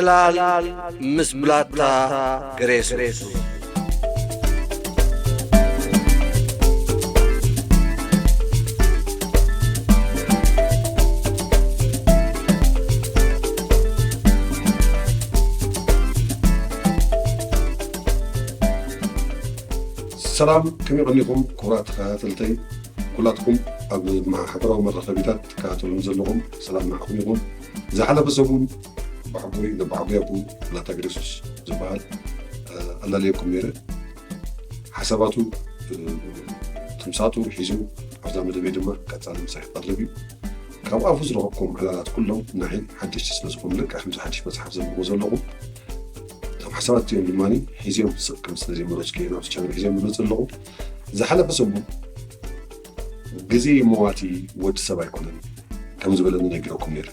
ዕላል ምስ ብላታ ገሬሱ። ሰላም፣ ከመይ ቀኒኹም ክቡራት ተኸታተልተይ? ኩላትኩም ኣብ ማሕበራዊ መራኸቢታት ትከታተሉን ዘለኹም ሰላም ንዓኹም ይኹን። ዝሓለፈ ሰሙን ኣቦሓጎይ፣ ነቦሓጎይ ኣቦ ብላታ ገሬሱስ ዝበሃል፣ እ፣ ኣላልየኩም ነይረ። ሓሳባቱ፣ እ፣ ትምሳጡ ሒዙ ኣብዛ መደበይ ድማ ቀጻሊ ምሳይ ክቐርብ እዩ። ካብ ኣፉ ዝረኸብኩም ዕላላት ኩሎም ንዓይ ሓደሽቲ ስለ ዝኾኑ፣ ልክዕ ከምዚ ሓድሽ መጽሓፍ ዘንብቦ ዘለኹ፣ እቶም ሓሳባት እዚኦም ድማ ሒዝዮም ስቕ ክብል ስለ ዘይመረጽኩ እየ ናብዚ ቻነል ሒዝዮም ዝመጽእ ዘለኹ። ዝሓለፈ ሰሙን፣ "ግዜ መዋቲ ወዲ ሰብ ኣይኮነን" ከም ዝበለኒ ነጊረኩም ነይረ።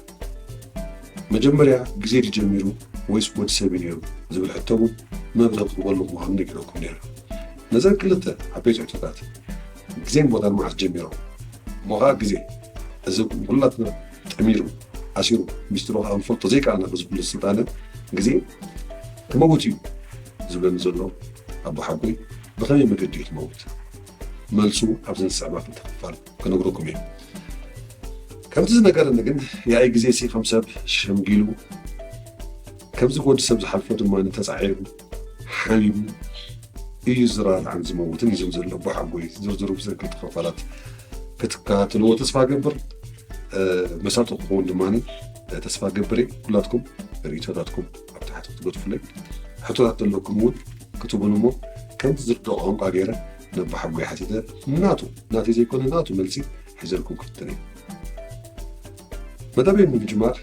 መጀመርያ ግዜ ድዩ ጀሚሩ ወይስ ወዲ ሰብ እዩ ነይሩ ዝብል ሕቶ እውን መብርሂ ክህበሉ ምዃኑ ነጊረኩም ነይረ። ነዘን ክልተ ዓበይቲ ሕቶታት፣ ግዜን ቦታን መዓስ ጀሚሮም? እሞ ኸዓ ግዜ፣ እዚ ኩላትና ጠሚሩ ኣሲሩ ሚስጥሩ ኸዓ ክንፈልጦ ዘይከኣልና ብዝብሉ ስልጣነ ግዜ ክመውት እዩ ዝብለኒ ዘሎ ኣቦሓጎይ ብኸመይ መገዲ እዩ ዝመውት? መልሱ ኣብዘን ዝስዕባ ክልተ ክፋል ክነግረኩም እየ። ከምቲ ዝነገረኒ ግን፣ ያኢ ግዜሲ ከም ሰብ ሸምጊሉ፣ ከምዚ ወዲ ሰብ ዝሓልፎ ድማ ተጻዒሩ፣ ሓሚሙ እዩ ዝራራዕን ዝመውትን እዩ ዝብል ዘሎ ኣቦሓጎይ። ዝርዝሩ ብዘን ክልተ ክፋላት ክትከታተልዎ ተስፋ እገብር። እ፣ መሳጢ ክኸውን ድማ፣ እ፣ ተስፋ እገብር እየ። ኩላትኩም ርእይቶታትኩም ኣብ ታሕቲ ክትገድፉለይ፣ ሕቶታት ዘለኩም እውን ክትቡን እሞ፣ ከምቲ ዝርድኦ ቋንቋ ገይረ ነቦሓጎይ ሓቲተ፣ ናቱ፣ ናተይ ዘይኮነ ናቱ መልሲ ሒዘልኩም ክፍትን እየ። መደበይ ንምጅማር፣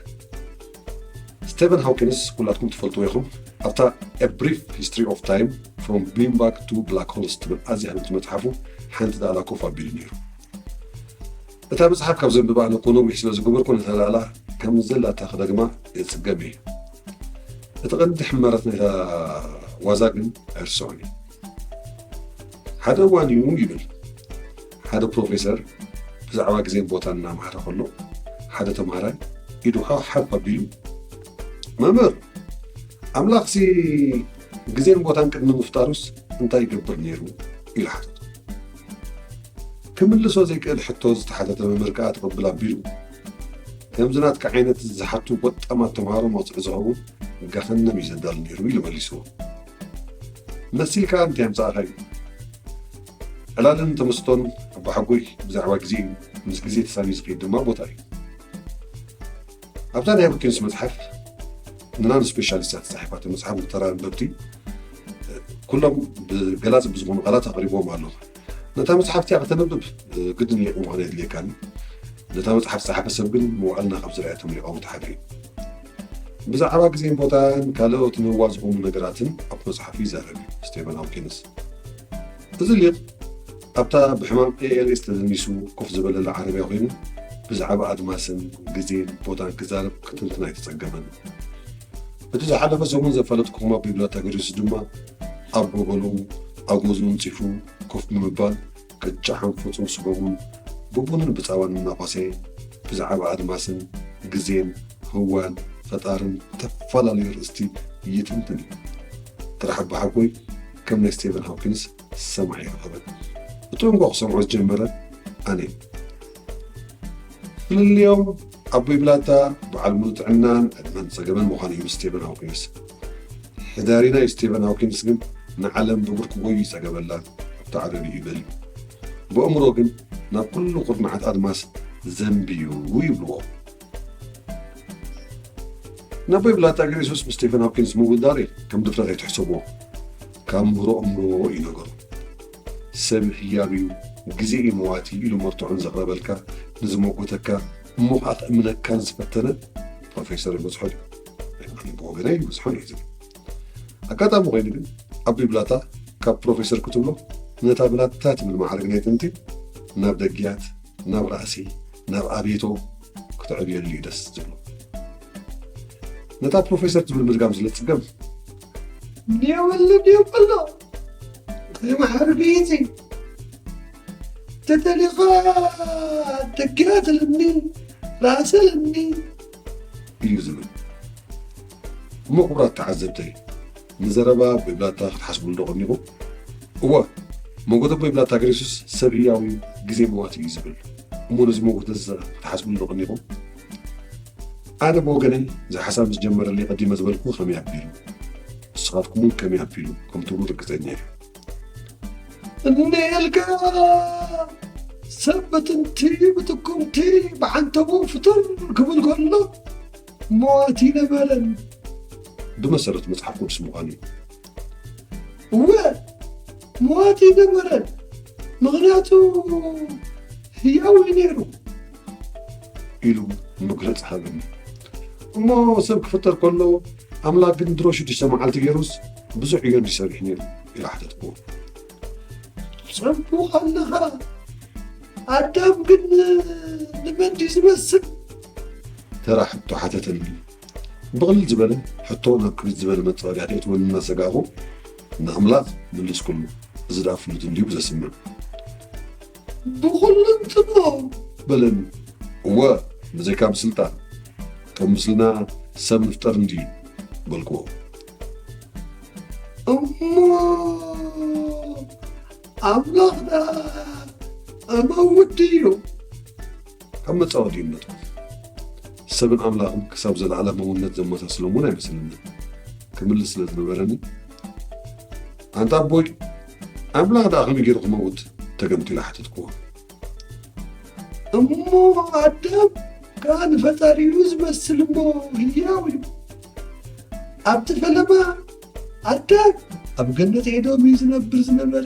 ስቴቨን ሃውኪንስ ኩላትኩም ትፈልጥዎ ኢኹም። ኣብታ A Brief History of Time፣ From Being Back to Black Holes ትብል ኣዝያ ህብብቲ መጽሓፉ ሓንቲ ዳእላ ኮፍ ኣቢሉ ነይሩ። እታ መጽሓፍ ካብ ዘንብባ ኣነ እኮ ነዊሕ ስለ ዝገበርኩ፣ ነታ ዳእላ ከም ዘላታ ክደግማ እጽገም እየ። እቲ ቀንዲ ሕመረት ናይታ ዋዛ ግን ኣይርስዖን እየ። ሓደ እዋን እዩ ይብል፣ ሓደ ፕሮፌሰር ብዛዕባ ግዜን ቦታን እናምሃረ ከሎ፣ ሓደ ተምሃራይ ኢዱ ሓፍ ኣቢሉ፣ "መምህር፣ ኣምላኽሲ ግዜን ቦታን ቅድሚ ምፍጣሩስ እንታይ ይገብር ነይሩ?" ኢሉ ሓተቶ። ክምልሶ ዘይክእል ሕቶ ዝተሓተተ መምህር ከኣ ትቕብል ኣቢሉ፣ "ከምዚ ናትካ ዓይነት ዝሓቱ ጎጣማት ተምሃሮ መቕጽዒ ዝኸውን ገሃነም እዩ ዘዳሉ ነይሩ" ኢሉ መሊስዎ። መሲልካ እንታይ ኣምጻእካ እዩ? ዕላልን ተመስጦን ኣቦሓጎይ ብዛዕባ ግዜ እዩ። ምስ ግዜ ተሳንዩ ዝኸይድ ድማ ቦታ እዩ። ኣብዛ ናይ ሃውኪንስ መጽሓፍ፣ ንናን ስፔሻሊስታት ዝተጻሕፋቶ መጽሓፍ ንተራ ኣንበብቲ፣ ኩሎም ብገላጺ ብዝኾኑ ቃላት ኣቕሪብዎም ኣለዉ። ነታ መጽሓፍ እቲኣ ከተንብብ፣ ግድን ሊቕ ምዃን ኣየድልየካን እዩ። ነታ መጽሓፍ ዝጸሓፈ ሰብ ግን መዋእልና ካብ ዝረኣየቶም ሊቃውንቲ ሓደ እዩ። ብዛዕባ ግዜን ቦታን ካልኦት ንህዋ ዝኾኑ ነገራትን ኣብ መጽሓፉ ይዛረብ እዩ ስቴቨን ሃውኪንስ። እዚ ሊቕ ኣብታ ብሕማም ኤ ኤል ኤስ ተደኒሱ ኮፍ ዝበለላ ዓረብያ ኮይኑ ብዛዕባ ኣድማስን ግዜን ቦታን ክዛረብ ክትንትን ኣይተጸገመን። እቲ ዝሓለፈ ሰሙን ዘፋለጥኩኹም ኣቦይ ብላታ ገሬሱስ ድማ ኣብ ጎበሉ ኣጎዝኡ ኣንጺፉ ኮፍ ብምባል ቅጫ ሓንፈጹን ስጎሙን ብቡንን ብጻባን እናኾሰየ ብዛዕባ ኣድማስን ግዜን ህዋን ፈጣርን ዝተፈላለዩ ኣርእስቲ ይትንትን እዩ። ጥራሕ ኣቦሓጎይ ከም ናይ ስቴቨን ሃውኪንስ ሰማዒ ኣይረኸበን። እቲ እንኳ ክሰምዖ ዝጀመረ ኣነ እየ። ፍልልዮም ኣቦይ ብላታ በዓል ሙሉእ ጥዕናን ዕድመን ጸገመን ምዃኑ እዩ ስቴቨን ሃውኪንስ። ሕዳሪና እዩ ስቴቨን ሃውኪንስ ግን ንዓለም ብብርኩ ጎዩ ይጸገበላ ኣብቲ ዓረቢ እዩ በል። ብእምሮ ግን ናብ ኩሉ ኩርናዓት ኣድማስ ዘንብዩ ይብልዎ። ነቦይ ብላታ ገሬሱስ ምስ ስቴፈን ሆፕኪንስ ምውዳር ከም ድፍረት ኣይትሕሰብዎ። ካብ ምህሮ እምሮ እዩ ነገሩ። ሰብ ህያብ እዩ፣ ግዜ እዩ መዋቲ ኢሉ መርትዖን ዘቕረበልካ፣ ንዝመጎተካ፣ እሞ ኸዓ ክእምነካን ዝፈተነ ፕሮፌሰር ይበዝሖ ድዩ? ኣነ ብወገነይ ይበዝሖ እዩ ዝብል። ኣጋጣሚ ኮይኑ ግን ኣቦይ ብላታ ካብ ፕሮፌሰር ክትብሎ ነታ ብላታ ትብል ማዕረግ ናይ ጥንቲ ናብ ደግያት ናብ ራእሲ፣ ናብ ኣቤቶ ክተዕብየሉ እዩ ደስ ዝብሎ። ነታ ፕሮፌሰር ትብል ምድጋም ስለ ዝጽገም፣ የብልን የብሎ፣ ይምሓር ቤቲ፣ ተተሊኻ ተጊራ ትልምኒ፣ ራእሲ ልምኒ እዩ ዝብል። እሞ ክቡራት ተዓዘብተይ፣ ንዘረባ ኣቦይ ብላታ ክትሓስብሉ ዶ ቀኒኹም? እወ፣ መጎት ኣቦይ ብላታ ገሪሱስ ሰብ ህያው እዩ፣ ግዜ መዋቲ እዩ ዝብል። እሞ ነዚ መጎት እዚ ክትሓስብሉ ዶ ቀኒኹም? ኣነ ብወገነይ፣ እዚ ሓሳብ ምስ ጀመረለይ ቀዲመ ዝበልኩ ከመይ ኣቢሉ፣ ንስኻትኩም እውን ከመይ ኣቢሉ ከም ትብሉ ርግጸኛ እየ። እንኤልካ ሰብ ብጥንቲ ብጥኩምቲ ብዓንተቡ ፍጥር ክብል ከሎ፣ መዋቲ ነበረን። ብመሰረት መጽሓፍ ቅዱስ ምዃኑ እዩ። እወ፣ መዋቲ ነበረን፣ ምኽንያቱ ህያው እዩ ነይሩ። ኢሉ መግለጺ ሃበኒ። እሞ ሰብ ክፍጠር ከሎ ኣምላኽ ግን ድሮ ሽዱሽተ መዓልቲ ገይሩስ ብዙሕ ዕዮ እንዲሰሪሕ ነይሩ? ኢለ ሓተትኩዎ። ጽቡቕ ኣለኻ። ኣዳም ግን ንመን ድዩ ዝመስል? ተራ ሕቶ ሓተተኒ። ብቕልል ዝበለ ሕቶ ናብ ክብድ ዝበለ መጻወድያ ከይትወኒ እናሰጋእኹ ንኣምላኽ መለስኩሉ። እዚ ደኣ ፍሉጥ እንድዩ ዘስምዕ። ብኹሉ እንትኖ በለኒ። እወ፣ ብዘይካ ምስልታ፣ ከም ምስልና ሰብ ንፍጠር እንድዩ በልክዎ። እሞ ኣምላኽ ደኣ እመውት ድዩ? ካብ መጻወድዩ ነጥቡ። ሰብን ኣምላኽን ክሳብ ዘለዓለማውነት ዘመሳስሎም እውን ኣይመስለንን። ክምልስ ስለ ዝነበረኒ፣ ኣንታ ኣቦይ፣ ኣምላኽ ደኣ ከመይ ገይሩ ክመውት ተገምቱ? ኢለ ሓተትክዎ። እሞ ኣዳም ከኣ ንፈጣሪኡ ዝመስል እሞ ህያው እዩ። ኣብቲ ፈለማ ኣዳም ኣብ ገነት ኤዶም እዩ ዝነብር ዝነበረ።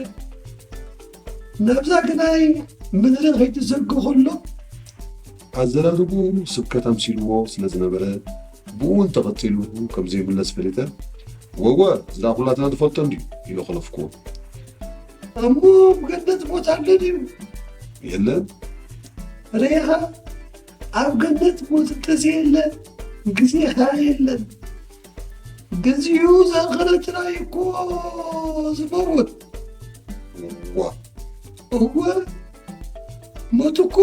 ናብዛ ግናይ ምድሪ ከይተዘርጎ ከሎ፣ ኣዘራርብኡ ስብከት ኣምሲልዎ ስለ ዝነበረ፣ ብኡ እውን ተቐጺሉ ከም ዘይምለስ ፈሊጠ፣ "ወወ፣ እዚ ደኣ ኩላትና ንፈልጦ እንድዩ" ኢለ ከለፍክዎ። "እሞ ኣብ ገነት ሞት ኣሎ ድዩ?" "የለን። ርኢኻ፣ ኣብ ገነት ሞት እንተዘየለ፣ ግዜ ኸኣ የለን። ግዚኡ ዘእኸለ ጥራይ እኮ ዝመውት። እዋ፣ እወ፣ ሞት እኮ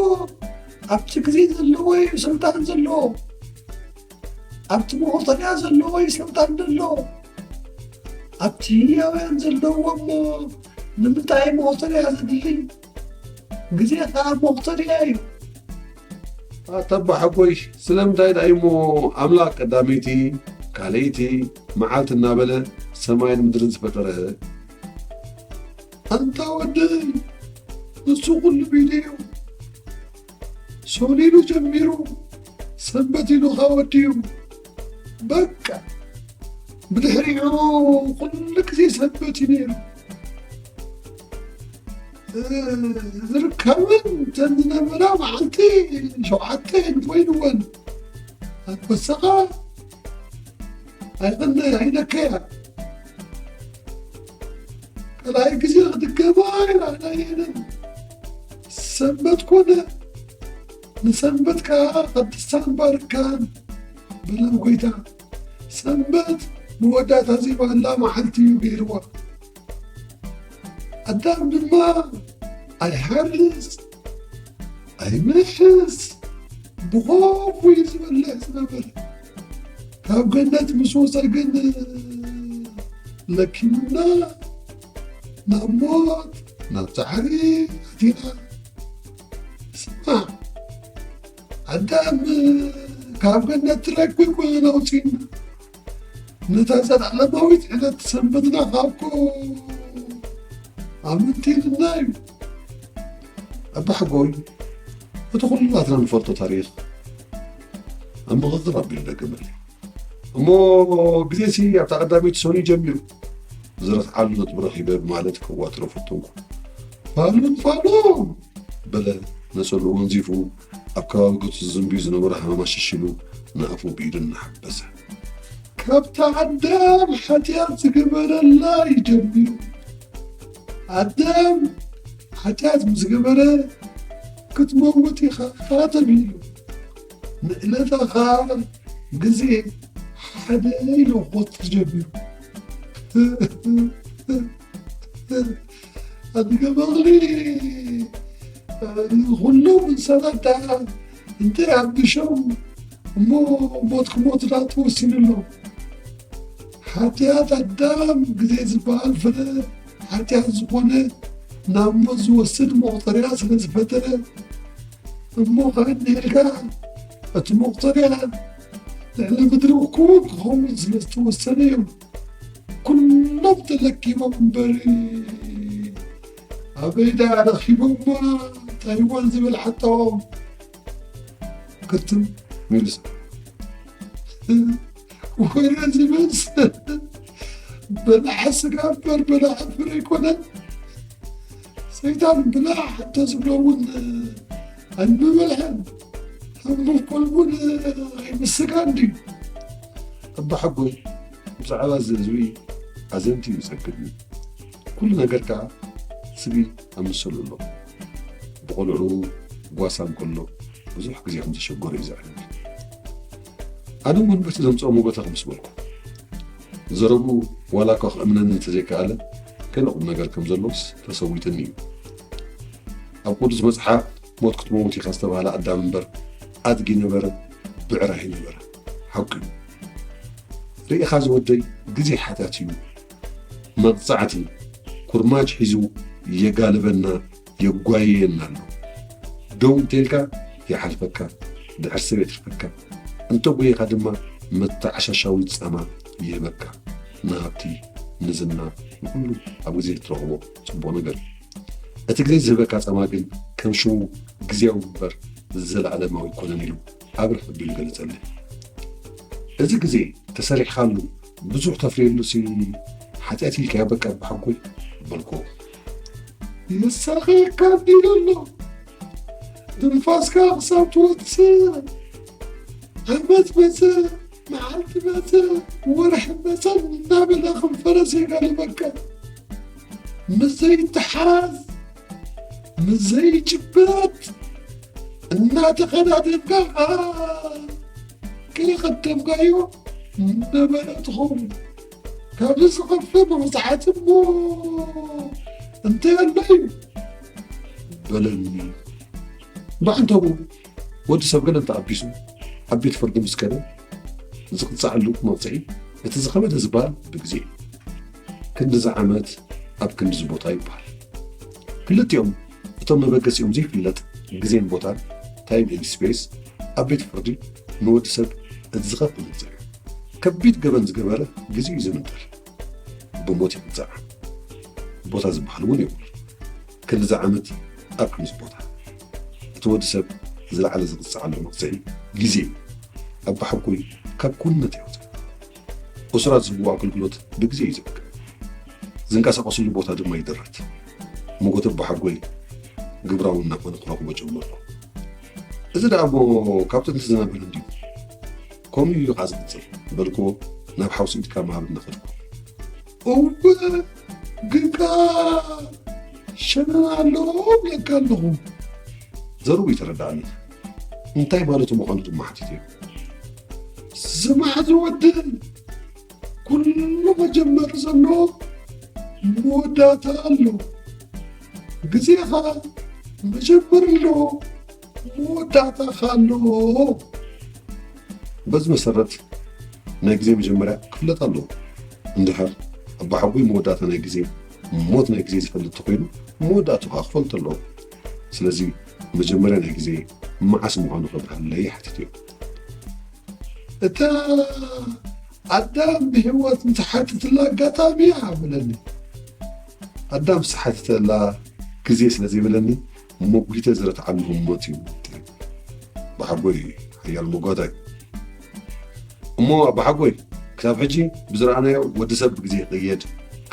ኣብቲ ግዜ ዘለዎ እዩ ስልጣን ዘለዎ። ኣብቲ መቑጸርያ ዘለዎ እዩ ስልጣን ዘለዎ። ኣብቲ ህያውያን ዘለዎ እሞ ንምንታይ መቑጸርያ ዘድሊ? ግዜ ኸኣ መቑጸርያ እዩ። ኣታ ኣቦሓጎይ፣ ስለምንታይ ደኣ እሞ ኣምላኽ ቀዳመይቲ፣ ካልኣይቲ መዓልቲ እናበለ ሰማይን ምድርን ዝፈጠረ?" ኣንታ ወደይ፣ ንሱ ኩሉ ኢሉ እዩ። ሰኑይ ኢሉ ጀሚሩ፣ ሰንበት ኢሉ ኸኣ ወዲኡ። በቃ፣ ብድሕሪኡ ኩሉ ግዜ ሰንበት እዩ ነይሩ። እ፣ ዝርከብን እተን ዝነበራ መዓልቲ ሸውዓተ ኮይንወን። ኣንበሳኻ ኣይቕነ-፣ ኣይነከያ። ካልኣይ ግዜ ክድገማ ኣይረኣናየንን። ሰንበት ኮነ፣ ንሰንበት ከኣ ቀድሳን ባርካን በላ ጎይታ። ሰንበት መወዳእታ ዘይብላ መዓልቲ እዩ ገይርዋ። ኣዳም ድማ ኣይሓርስ ኣይምሕስ ብኾፉ እዩ ዝበልዕ ዝነበረ። ካብ ገነት ምስ ወጸ ግን ለኪሙና ናብ ሞት፣ ናብ ጻዕሪ ኣቲና። ስማዕ፣ ኣዳም ካብ ገነት ጥራይ እኮ ኣይኮነን ኣውጺኡና። ነታ ዘለዓለማዊት ዕለት ሰንበትና ከኣ እኮ ኣመንቲልና እዩ። ኣባሓጎይ፣ እቲ ኩላትና ንፈልጦ ታሪኽ ኣመቕቕር ኣቢሉ ደገመለይ። እሞ ግዜሲ ኣብታ ቀዳመይቲ ሰኑይ ጀሚሩ፣ ዝረትዓሉ ነጥቢ ረኺበ ብማለት ከዋጥሮ ፈተንኩ። ፋሉን ፋሉን! በለ ነጸልኡ ወንዚፉ ኣብ ከባቢ ገጹ ዝዝንብዩ ዝነበሩ ሃመማ ሽሽ ኢሉ ንኣፉ ብኢዱ እናሓበሰ። ካብታ ኣዳም ሓጢኣት ዝገበረላ እዩ ጀሚሩ። ኣዳም ሓጢኣት ምስ ገበረ ክትመውት ኢኻ ተባሂሉ። ንዕለታ ኸኣ ግዜ ሓደ ኢሉ ክቖጽር ጀሚሩ። ኣድገ በቕሊ፣ ኩሎም እንስሳታት ደኣ እንተ ኣቢሾም እሞ ሞት ክሞቱ ደኣ ተወሲኑ ኣሎ። ሓጢኣት ኣዳም ግዜ ዝበሃል ፍረ ሓጢኣት ዝኾነ ናብ ሞት ዝወስድ መቑጸርያ ስለ ዝፈጠረ፣ እሞ ከኣ እንሄልካ እቲ መቑጸርያ ልዕሊ ምድሪ ክውን ክኸውን ስለ ዝተወሰነ እዮም ኩሎም ተለኪሞም እምበር፣ ኣበይ ደኣ ረኺቦማ ታይዋን ዝብል ሓጣዎም ክትም ሚልስ ወረ ዝመስል በላዓ ስጋ እምበር በላዓ ፍረ ኣይኮነን። ሰይጣን ብላዕ እንተዝብሎ እውን ኣይምበልዐን። ሕሙም ቆልቡን ኣይምስጋን ድዩ? ኣባ ሓጎይ ብዛዕባ እዚ ህዝቢ ኣዘንቲ እዩ ጸግብ እዩ። ኩሉ ነገር ከኣ ስቢ ኣምሰሉ ኣሎ። ብቆልዑ ጓሳ እንከሎ ብዙሕ ግዜ ከም ዘሸገሮ እዩ ዘዕልል። ኣነ እውን በቲ ዘምጽኦ ሞጎተ ከም ዝበልኩ ዘረቡ ዋላ እኳ ክእምነኒ እንተዘይከኣለ ገለ ቁም ነገር ከም ዘሎስ ተሰዊትኒ እዩ። ኣብ ቅዱስ መጽሓፍ ሞት ክትመውት ኢኻ ዝተባህለ ኣዳም እምበር ኣድጊ ነበረ ብዕራይ ነበረ። ሓቂ እዩ። ርኢኻ ዝወደይ ግዜ ሓጢኣት እዩ። መቕጻዕቲ ኩርማጅ ሒዙ የጋልበና የጓየየና ኣሎ። ደው እንተልካ ይሓልፈካ፣ ድሕር ሰብ የትርፈካ። እንተጎየኻ ድማ መተዓሻሻዊ ጻማ ይህበካ። ንሃብቲ፣ ንዝና፣ ንኹሉ ኣብ ግዜ እትረኽቦ ጽቡቕ ነገር እዩ። እቲ ግዜ ዝህበካ ጻማ ግን ከም ሽሙ ግዜያዊ እምበር ዘለኣለማዊ ኣይኮነን ኢሉ ኣብርህ ኣቢሉ ገለጸለይ። እዚ ግዜ ተሰሪሕካሉ ብዙሕ ተፍርየሉሲ ሓጢኣት ኢልካዮ በቃ ኣባ ሓጎይ በልክዎ። ይሳቐየካ እንዲሉ ኣሎ። ትንፋስካ ክሳብ ትወጽእ፣ ዓመት መጸ፣ መዓልቲ መጸ፣ ወርሒ መጸ እናበለ ከም ፈረስ የጋልበካ። ምስ ዘይተሓዝ፣ ምስ ዘይጭበጥ እናተቐዳደምካ ከይቐደምካዮ ነበረ ትኸውን። ካብዚ ዝኸፍእ መቕጻዕቲ እሞ እንታይ ኣሎ እዩ? በለኒ። ብዓንተቡ ወዲ ሰብ ገለ እንተኣቢሱ ኣብ ቤት ፍርዲ ምስ ከደ ዝቕጻዓሉ መቕጽዒ እቲ ዝኸበደ ዝበሃል ብግዜ እዩ። ክንድዚ ዓመት ኣብ ክንድዚ ቦታ ይበሃል። ክልቲኦም እቶም መበገሲኦም ዘይፍለጥ ግዜን ቦታን፣ time and space፣ ኣብ ቤት ፍርዲ ንወዲ ሰብ እቲ ዝኸፍእ መቕጽዒ እዩ። ከቢድ ገበን ዝገበረ ግዜ እዩ ዝምንጠል። ብሞት ይቕጻዕ። ቦታ ዝበሃል እውን የብሉን። ክንድዚ ዓመት ኣብ ክንድዚ ቦታ። እቲ ወዲ ሰብ ዝለዓለ ዝቕጻዓሉ መቕጽዒ ግዜ እዩ። ኣባ ሓጎይ ካብ ኩነት የውፅእ። እሱራት ዝህብዎ ኣገልግሎት ብግዜ እዩ ዘብቅዕ። ዝንቀሳቐስሉ ቦታ ድማ ይድረት። ሞጎት ኣባ ሓጎይ ግብራዊ እናኾነ ክረኽቦ ጀመርኩ። እዚ ደኣ እሞ ካብ ጥንቲ ዝነበረ እንድዩ። ከምኡ እዩ ከዓ ዝቕጽል በልክዎ ናብ ሓውሲ ኢድካ ምሃብ እናኸድኩ። እወ ግን ከኣ ሸነን ኣለዎ እብለካ ኣለኹ። ዘርኡ ይተረድኣኒ። እንታይ ማለቱ ምዃኑ ድማ ሓቲተዮ። ስማዕ ዝወደይ፣ ኩሉ መጀመሪ ዘለዎ መወዳእታ ኣለዎ። ግዜኻ መጀመሪ ኣለዎ፣ መወዳእታ ኸኣ ኣለዎ። በዚ መሰረት ናይ ግዜ መጀመርያ ክፍለጥ ኣለዎ። እንድሕር ኣባሓጎይ መወዳእታ ናይ ግዜ፣ ሞት ናይ ግዜ ዝፈልጥ ተኾይኑ መወዳእትኡ ኸኣ ክፈልጥ ኣለዎ። ስለዚ መጀመርያ ናይ ግዜ መዓስ ምዃኑ ከብርሃለይ ሓቲተዮ። እታ ኣዳም ብህይወት ንዝሓትትላ ኣጋጣሚ እያ በለኒ። ኣዳም ዝተሓትተላ ግዜ ስለ ዘይብለኒ መጒተ ዝረትዓሉ ህሞት እዩ። ኣባሓጎይ ሓያል መጓታይ። እሞ ኣባሓጎይ ክሳብ ሕጂ ብዝረኣናዮ ወዲ ሰብ ብግዜ ይቕየድ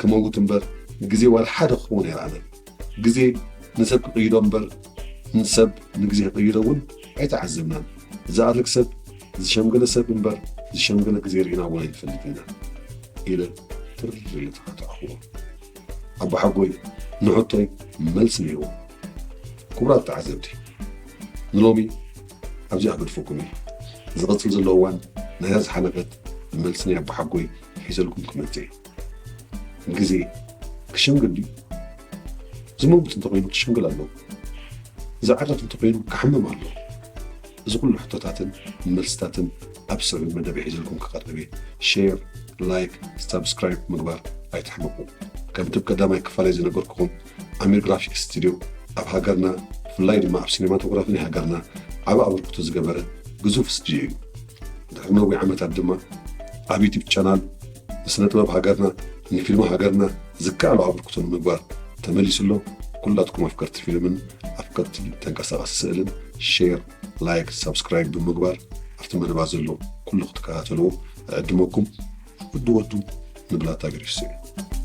ክመውት እምበር ግዜ ዋላ ሓደ ክኸውን ኣይረኣናን። ግዜ ንሰብ ክቕይዶ እምበር ንሰብ ንግዜ ክቕይዶ እውን ኣይተዓዘብናን። ዝኣርግ ሰብ ዝሸምገለ ሰብ እምበር ዝሸምገለ ግዜ ርኢና እውን ኣይንፈልጥን ኢና ኢለ ትርር ኢለ ተኻታዕኽዎ። ኣባሓጎይ ንሕቶይ መልሲ ነይርዎ። ክቡራት ተዓዘብቲ ንሎሚ ኣብዚኣ ክገድፈኩም እየ። ዝቕጽል ዘሎ እዋን ናይዛ ዝሓለፈት መልሲ ናይ ኣባሓጎይ ሒዘልኩም ክመጽእ እየ። ግዜ ክሸምግል ድዩ? ዝመውት እንተኾይኑ ክሸምግል ኣለዎ። ዝዓርፍ እንተኾይኑ ክሓምም ኣለዎ። እዚ ኩሉ ሕቶታትን መልስታትን ኣብ ሰዑድ መደብ ሒዘልኩም ክቐርብ እየ። ሼር፣ ላይክ፣ ሳብስክራይብ ምግባር ኣይትሕመቁ። ከምቲ ብ ቀዳማይ ክፋለይ ዝነገርኩኹም ኣሚር ግራፊክስ ስቱድዮ ኣብ ሃገርና ብፍላይ ድማ ኣብ ሲኔማቶግራፊ ናይ ሃገርና ዓቢ ኣበርክቶ ዝገበረ ግዙፍ ስቱድዮ እዩ። ድሕሪ ነዊሕ ዓመታት ድማ ኣብ ዩቲዩብ ቻናል ንስነ ጥበብ ሃገርና ንፊልም ሃገርና ዝከኣሎ ኣበርክቶ ንምግባር ተመሊሱ ኣሎ። ኩላትኩም ኣፍቀርቲ ፊልምን ኣፍቀርቲ ተንቀሳቓሲ ስእልን ሼር፣ ላይክ፣ ሳብስክራይብ ብምግባር ኣብቲ መደባ ዘሎ ኩሉ ክትከታተልዎ እዕድመኩም። ወዲ ወዱ ንብላታ ገሪሱ እዩ።